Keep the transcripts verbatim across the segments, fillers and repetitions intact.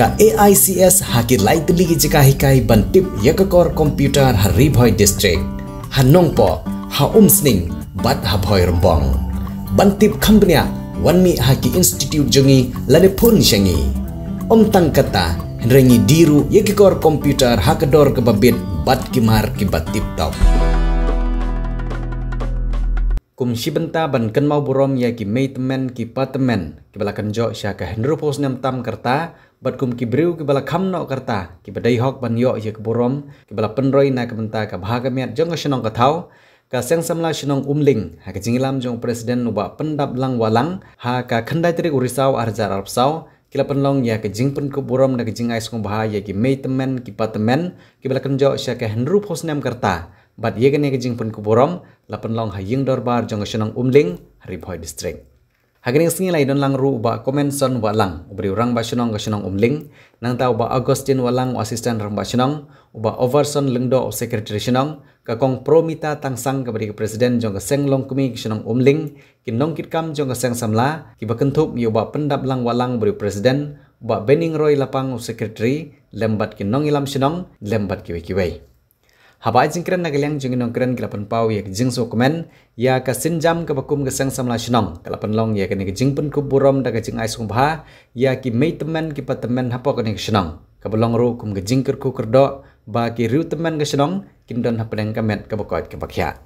A I C S ha ki lai tylli ki jaka hikai ban tip ïa ka kor computer ha Ri Bhoi District, ha Nongpoh, ha Umsning bad ha Bhoirymbong. Ban tip kham bniah, wan mih ha ki institute jong ngi lane phone sha ngi. Ym tang kata, hynrei ngi die ruh ïa ki kor computer ha ka dor kaba bit bad ki mar kiba tip top. Kum shi bynta ban kynmaw burom ïa ki mei tymmen ki pa tymmen kiba la kynjoh sha ka hynriewphew snem tam ka rta, bad kum ki briew kiba la kham noh ka rta kiba dei hok ban ïoh ïa ka burom, kiba la pynroi na ka bynta ka bha ka miat jong ka shnong ka thaw, ka Seng Samla Shnong Umling, ha ka jingïalam jong u President u Bah Pyndaplang Wahlang, ha ka khyndai tarik u Risaw ar hajar arphew saw, ki la pynlong ïa ka jingpynkup burom da ka jingai sngewbha ïa ki mei tymmen ki pa tymmen kiba la kynjoh sha ka hynriewphew snem ka rta, bad ïa kane ka jingpynkup burom la pynlong ha ïing dorbar jong ka shnong Umling, ha Ri Bhoi District. Ha kane ka sngi la ïadon lang ruh u Bah Comenson Wahlang, uba dei u rangbah shnong ka shnong Umling, nangta u Bah Augustine Wahlang, u assistant rangbah shnong, u Bah Overson Lyngdoh, u secretary shnong, ka Kong Promita Tangsang kaba dei ka president jong ka Seng Longkmie ka shnong Umling, ki nongkitkam jong ka Seng Samla, kiba kynthup ïa u Bah Pyndaplang Wahlang uba dei u president, u Bah Beningroy Lapang u secretary, lem bad ki nongïalam shnong, lem bad kiwei kiwei. Haba ai jingkren na ka liang jong ki nongkren ki la pynpaw ïa ka jingsngewkmen ïa ka sienjam kaba kum ka Seng Samla Shnong ka la pynlong ïa kane ka jingpynkup burom da ka jingai sngewbha ïa ki mei tymmen ki pa tymmen hapoh kane ka shnong, kaba long ruh kum ka jingkyrkhu kyrdoh ba ki riew tymmen ka shnong kin don hapdeng ka met kaba koit kaba khiah.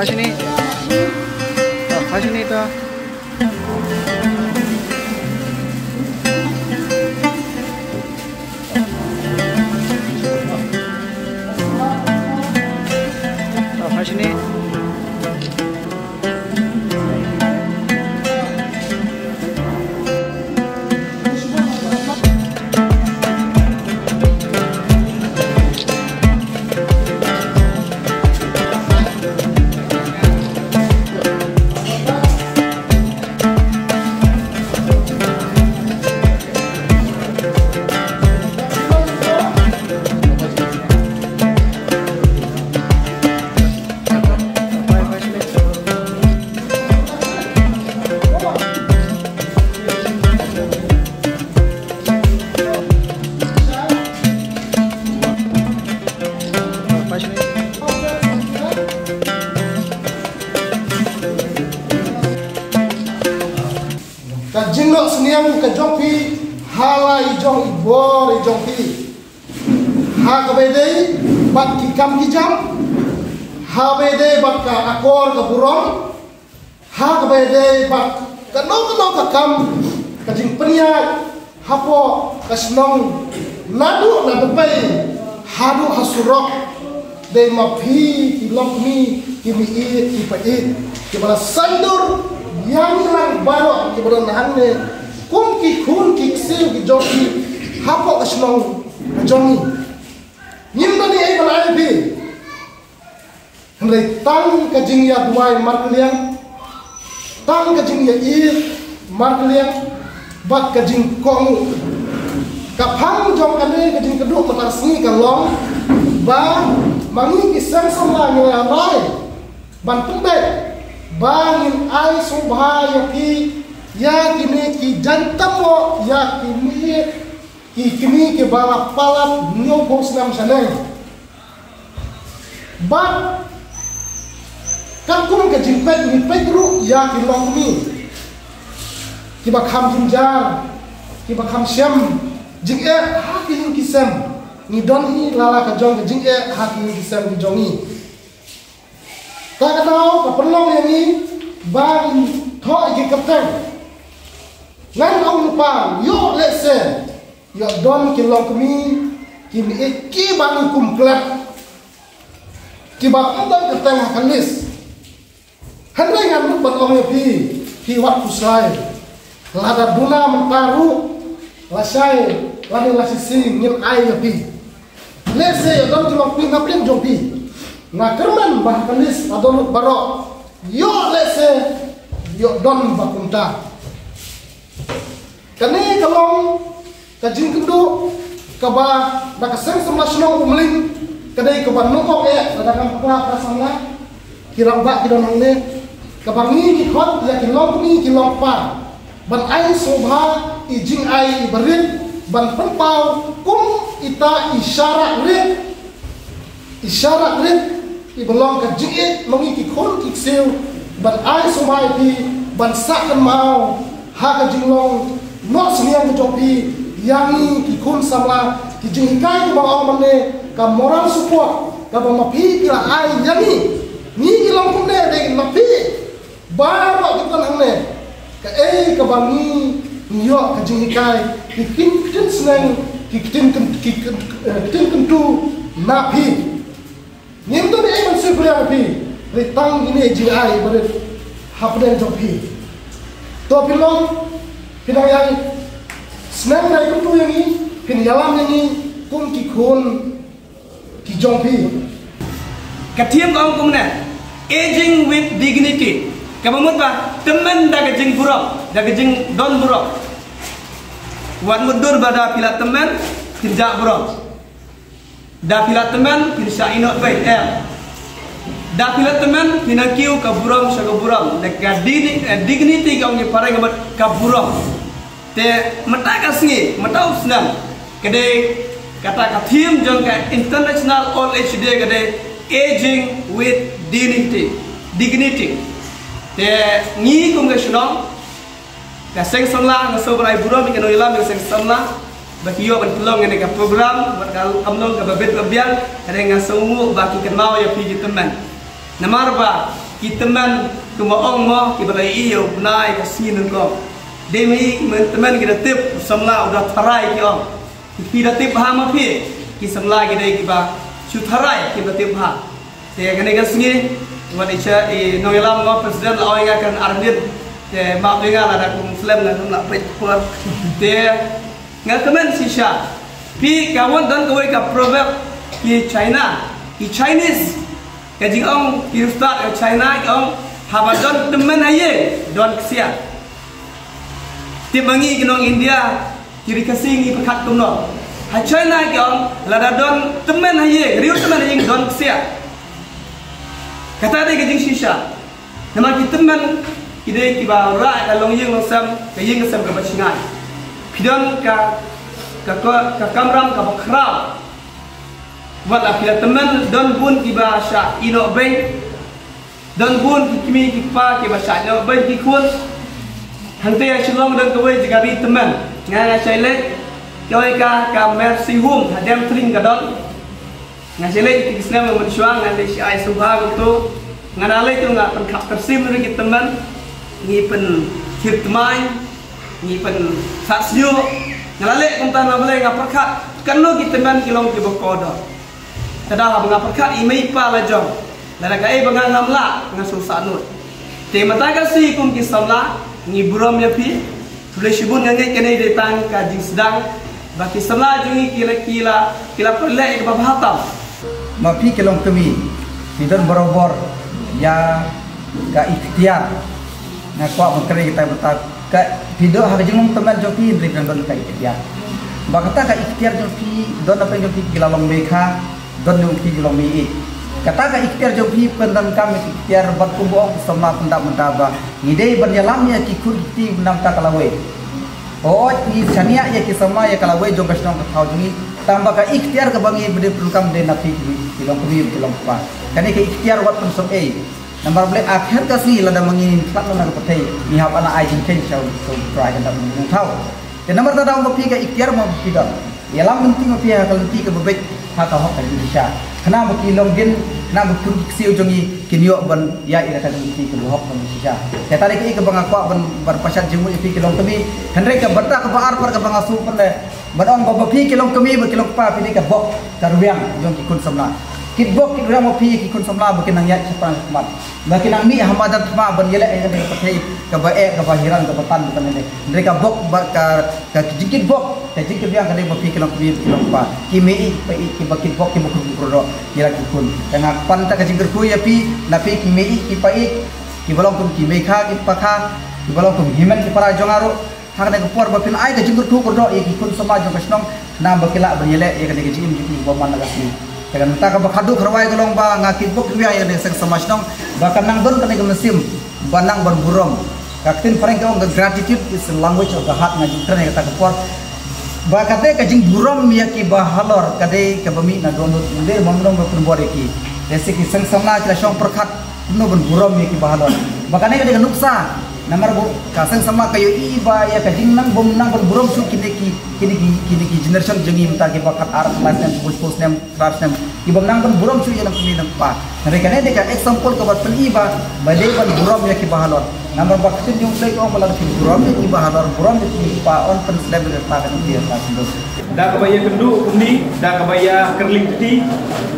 Phai shane. Phai shane ta. Phai shane. Ka jingnoh sniang ka jong phi ha la i jong i bor i jong phi. Ha kaba ïadei bad ki kam ki jam, ha kaba ïadei bad ka akor ka burom, ha kaba ïadei bad kano kano ka kam ka jingpynïaid hapoh ka shnong, naduh na dpei haduh ha surok. Dei ma phi ki longkmie, ki meiieit, ki paieit, kiba la saiñdur ïa ngi lang baroh kiba don hangne kum ki khun ki ksiew ki jong phi hapoh ka shnong ka jong ngi. Ngim don ei ei ban ai ïa phi, hynrei tang ka jingïaduwai markylliang, tang ka jingïaieit markylliang bad ka jingkohnguh. Ka phang jong kane ka jingkynduh mynta ka sngi ka long ba Ma ngi ki seng samla ngi la rai ban pynbeit ba ngin ai sngewbha ïa phi, ïa kine ki jaiñtam, ïa ki mih, ki kmie kiba la palat hynñiewphew snem shaneng. Bad katkum ka jingpeit ngi peit ruh ïa ki longkmie kiba kham jynjar, kiba kham shem jingeh ha ki ïing ki sem. Ngi don hi la la ka jong ka jingeh ha ki ïing ki sem ki jong ngi. Ta ka daw ka pynlong ïa ngi ba ngin thoh ïa ki kyrteng. Ngan ong lypa, ïoh lehse ïoh don ki longkmie, ki mih kiba ngi kum klet, kiba ym don kyrteng ha ka list. Hynrei ngan mut ban ong ïa phi, phi wat khuslai. Lada duna mynta ruh, lashai lane lashisien ngin ai ïa phi. Lehse ïoh don ki longkmie na pdeng jong phi. Nga kyrmen ba ha ka list la don lut baroh. Ïoh lehse ïoh don ba kumta. Kane ka long ka jingkynduh kaba da ka seng samla shnong Umling, ka dei kaba nongok eh lada kam pura ka samla. Ki rangbah ki don hangne, kaba ngi ngi khot ïa ki longkmie ki longkpa ban ai sngewbha i jingai iba rit, ban pynpaw kum ita i sharak rit, i sharak rit iba long ka jingïeit ma ngi ki khun ki ksiew, ban ai sngewbha ïa phi ban sah kynmaw ha ka jinglong noh synñiang ka jong phi ïa ngi ki khun samla. Ki jinghikai kiba ong mynne, ka moral support kaba ma phi ki la ai ïa ngi, ngi ki long kumne dei ma phi. Baroh ki don hangne, kaei kaba ngi ïoh ka jinghikai, ki ktien, ktien sneng, ki ktien kyn-, ki kyn-, eh, ktien kyntu na phi. Ngim don ei ban sngewkhia na phi, hynrei tang kine jingai ba rit hapdeng jong phi. To phi long, phi dang ïai sneng, ïai kyntu ïa ngi, phin ïalam ïa ngi kum ki khun ki jong phi. Ka theme ka ong kumne, Aging with Dignity. Kaba mut ba tymmen da ka jingburom, da ka jingdon burom. Wat mutdur ba da phi la tymmen phin jah burom. Da phi la tymmen phin shah ïehnoh beit, em. Da phi la tymmen phin ïa kiew ka burom sha ka burom. Da ka digni-, eh, dignity ka ong ki phareng ka mut ka burom. Te mynta ka sngi, mynta u snem, ka dei kata ka theme jong ka International Old Age Day ka dei Aging with Dignity, Dignity. Te ngi kum ka shnong, ka seng samla, nga sngewbha ban ai burom ïa ka nongïalam ka seng samla ba ki ïoh ban pynlong ïa kane ka program, bad ka kam long kaba bit ba biang, ka dei nga sngewnguh ba ki kynmaw ïa phi ki tymmen. Namar ba ki tymmen kumba ong mo, kiba la ïohi ïa u bnai ka sngi nyngkong. Dei ma ki tymmen ki da tip u samla u da tharai ki ong. Ki da tip bha ma phi, ki samla ki dei kiba shu tharai, ki da tip bha. Te kane ka sngi, wat i cha i nongïalam mo president la ong ïa nga kan arnit. Te map ïa nga lada kum slem nga kum la peit por. Te nga kmen shisha. Phi, ka wan don kawei ka proverb ki China, ki Chinese. Ka jingong ki riewstad ka China ki ong, haba don tymmen ha ïing, don ksiar. Tip ma ngi ki nong India, ki ri Khasi ngi pyrkhat kumno. Ha China ki ong, lada don tymmen ha ïing, riew tymmen ha ïing, don ksiar. Kata dei ka jingshisha. Namar ki tymmen ki dei kiba rah ka longïing longsem, ka ïing ka sem kaba shngain. Phi don ka, ka, ka, ka kamram kaba khraw. Wat la phi la tymmen, don bun kiba shah ïehnoh beit. Don bun ki kmie ki kpa kiba shah ïehnoh beit ki khun. Hangtei ha Shillong don kawei jaka ri tymmen. Nga nga shait leit, kawei ka, ka Mercy Home, ha Diamtring ka don. Nga shait leit ïa ki snem mynshuwa, nga leit shai sngewbha kumto. Nga la leit to nga pynkhap pynsim ïa ki tymmen. Ngi pynkhih tmaiñ, ngi pynsah snieh. Nga la leh kumta na balei, nga pyrkhat katno ki tymmen ki long kiba kordor. Te da haba nga pyrkhat i mei i pa la jong, lada kaei ba nga ngam lah, nga sngewsih nud. Te mynta ka sngi kum ki samla, ngi burom ïa phi. Khublei shibun, nga ngeit kane dei tang ka jingsdang ba ki samla jong ngi ki la, ki la, ki la pynleh ïa kaba bha tam. Ma phi ki longkmie, phi don barabor ïa ka iktiar. Nga kwah ban kren kita bynta ka, phi don ha ka jinglong tymmen jong phi, hynrei phi don ka iktiar. Ba kata ka iktiar jong phi, don na pdeng jong phi ki la long mei kha, Don jong phi ki long mei ïeit. Kata ka ikhtiar jong phi pyndonkam ïa ki ikhtiar bad kumba ong samla pyndap mynta ba ngi dei ban ïalam ïa ki khun ki kti namar ka lawei. Hooid ngi shaniah ïa ki samla ïa ka lawei jong ka shnong ka thaw jong ngi. Tangba ka ikhtiar kaba ngi ba dei pyndonkam dei na phi ki, ki long kmie ki long kpa. Kane ka ikhtiar wat pynsngewei. Namar balei akher ka sngi lada ma ngi khlad na ka pyrthei ngi hap ban ai jingkheiñ sha u Trai ka dap ngi thaw. Te namar ta dang ma phi ka ikhtiar ma phi dang. Ïalam lynti ma phi ha ka lynti kaba beit ha ka hok ka jingshisha. Khnang ba ki longdien, khnang ba ki khun ki ksiew jong ngi kin ïoh ban ïaid ïa ka lynti kaba hok ka jingshisha. Te tang ïa kaei kaba nga kwah ban, ban pashat jingmut ïa phi ki longkmie. Hynrei ka bynta kaba ar pat kaba nga sngewpyntip ban ong ba, ba phi ki longkmie bad ki longkpa phi dei ka bok ka rwiang jong ki khun samla. Kitbok kitrwiang ma phi ki khun samla ba kin nang ïaid shaphang shakhmat. Ba kin nang mih ha madan thma ban ïaleh ïa kane ka pyrthei kaba eh kaba hiran kaba tan ba kane. Hynrei ka bok ba ka, ka jingkitbok ka jingkitrwiang ka dei ma phi ki longkmie ki longkpa. Ki mei ïeit ki pa ïeit kiba kitbok kiba kyrkhu kyrdoh ïa la ki khun. Te nga pan ta ka jingkyrkhu ïa phi na phi ki mei ïeit ki pa ïeit kiba long kum ki meikha ki pakha kiba long kum hynmen ki para jong nga ruh. Ha kane ka por ba phin ai ka jingkyrkhu kyrdoh ïa ki khun samla jong ka shnong khnang ba ki lah ban ïaleh ïa kane ka jingim jong ki ba man la ka sngi. Te ka nangta kaba khatduh kharwai ka long ba nga kitbok kitrwiang ïa kane ka seng samla shnong ba kan nang don kane ka mynsiem ba nang ban burom. Ka ktien phareng ka ong ka gratitude is the language of the heart, nga jingkren ïa kata ka por. Ba kata ka jingburom ïa kiba halor ka dei kaba mih na dohnud, ym dei ba ym don ba pynbor ïa ki. Te shi ki seng samla ki la shong pyrkhat kumno ban burom ïa kiba halor. Ba kane ka dei ka nuksa. Namar ba ka seng samla ka ïohi ba ïa ka jingnang bym nang ban burom shuh kine ki, kine ki, kine ki generation jong ngi mynta kiba khatar lai snem, kiba shiphew snem, khatar snem. Kibym nang ban burom shuh ïa nongkmie nongkpa. Hynrei kane dei ka example kaba pyni ba, ba dei ban burom ïa kiba halor. Namar ba ka ktien jong U Blei ka ong ba lada phi burom ïa kiba halor, burom ïa ki kpa, yn pynslem ïa ka kata ka jingïasyndon. Da kaba ïakynduh kumne, da kaba ïakyrling kti,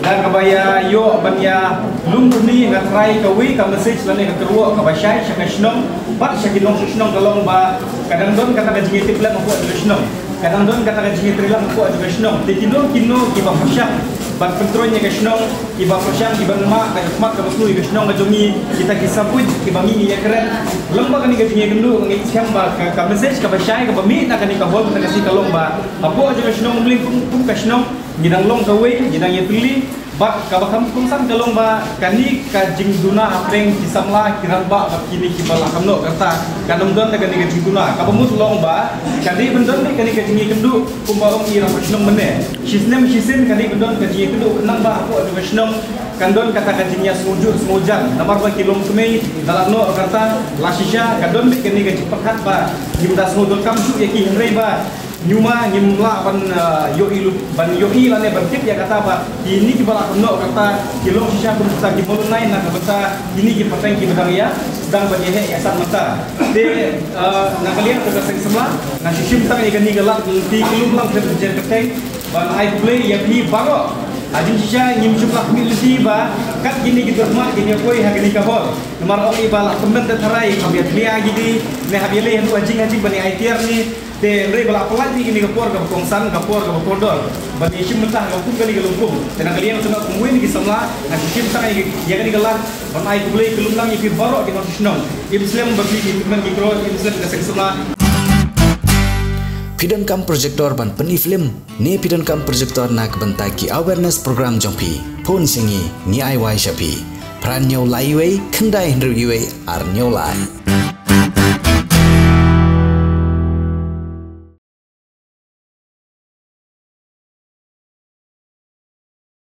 da kaba ïa ïoh ban ïalum kumne, nga tharai kawei ka message lane ka kyrwoh kaba shai sha ka shnong bad sha ki nongshong shnong ka long ba ka dang don kata ka jingïatiplem hapoh jong ka shnong, ka dang don kata ka jingïatreilang hapoh jong ka shnong. Te kino kino kiba pyrshang ban pyntroiñ ïa ka shnong, kiba pyrshang kiba nang mih ka khmat kaba sniew ïa ka shnong ka jong ngi, kita ki sabuit kiba ngi ngi ïakren. Lem bad kane ka jingïakynduh nga ngeit skhem ba ka, ka message kaba shai kaba mih na kane ka hall mynta ka sngi ka long ba hapoh jong ka shnong Umling kum, kum ka shnong ngi dang long kawei, ngi dang ïatylli. Bad kaba kham kongsan ka long ba kane ka jingduna hapdeng ki samla ki rangbah bad kine kiba la kham noh ka rta kan ym don da kane ka jingduna. Kaba mut long ba ka dei ban don kane ka jingïakynduh kumba ong i rangbah shnong mynne. Shisnem shisien ka dei ban don ka jingïakynduh khnang ba hapoh jong ka shnong kan don kata ka jingïasngewjuh sngewjan. Namar ba ki longkmie da la noh ka rta, la shisha ka don beit kane ka jingpyrkhat ba ngim da sngewdonkam shuh ïa ki, hynrei ba ngi ma ngim lah ban, eh, ïohi lut, ban ïohi lane ban tip ïa kata ba kine kiba la kham noh ka rta ki long shisha kum kita ki Mawlynnai na ka bynta kine ki pateng kiba dang ïa, dang ban ïa heh ïa san mynta. Te, eh, na ka liang ka seng samla nga shu shim tang ïa kane ka lad lynti kyllum lang khlem jer kyrteng ban ai khublei ïa phi baroh. Ha jingshisha ngim shym lah khmih lynti ba kat kine ki dohnud kin ïa poi ha kane ka hall. Namar ong i ba la pynbeit da tharai hap ïa tlia ïa kine ne hap ïa leh haduh ha jing ha jing ban ïa ai tiar ne. Te hynrei ba la pynlait ïa kane ka por kaba kongsan, ka por kaba kordor ban ïa shim bynta ha ka kum kane ka longkum. Te na ka liang jong nga kum uwei na ki samla nga shu shim tang ïa kane ka lad ban ai khublei kyllum lang ïa phi baroh ki nongshong shnong. Im slem bad phi ki hynmen ki kro, im slem ka seng samla. Phi donkam projector ban pyni film ne phi donkam projector na ka bynta ki awareness program jong phi? Phone sha ngi, ngi ai wai sha phi. Phra hynñiew lai wei, khyndai hynriew wei, ar hynñiew lai.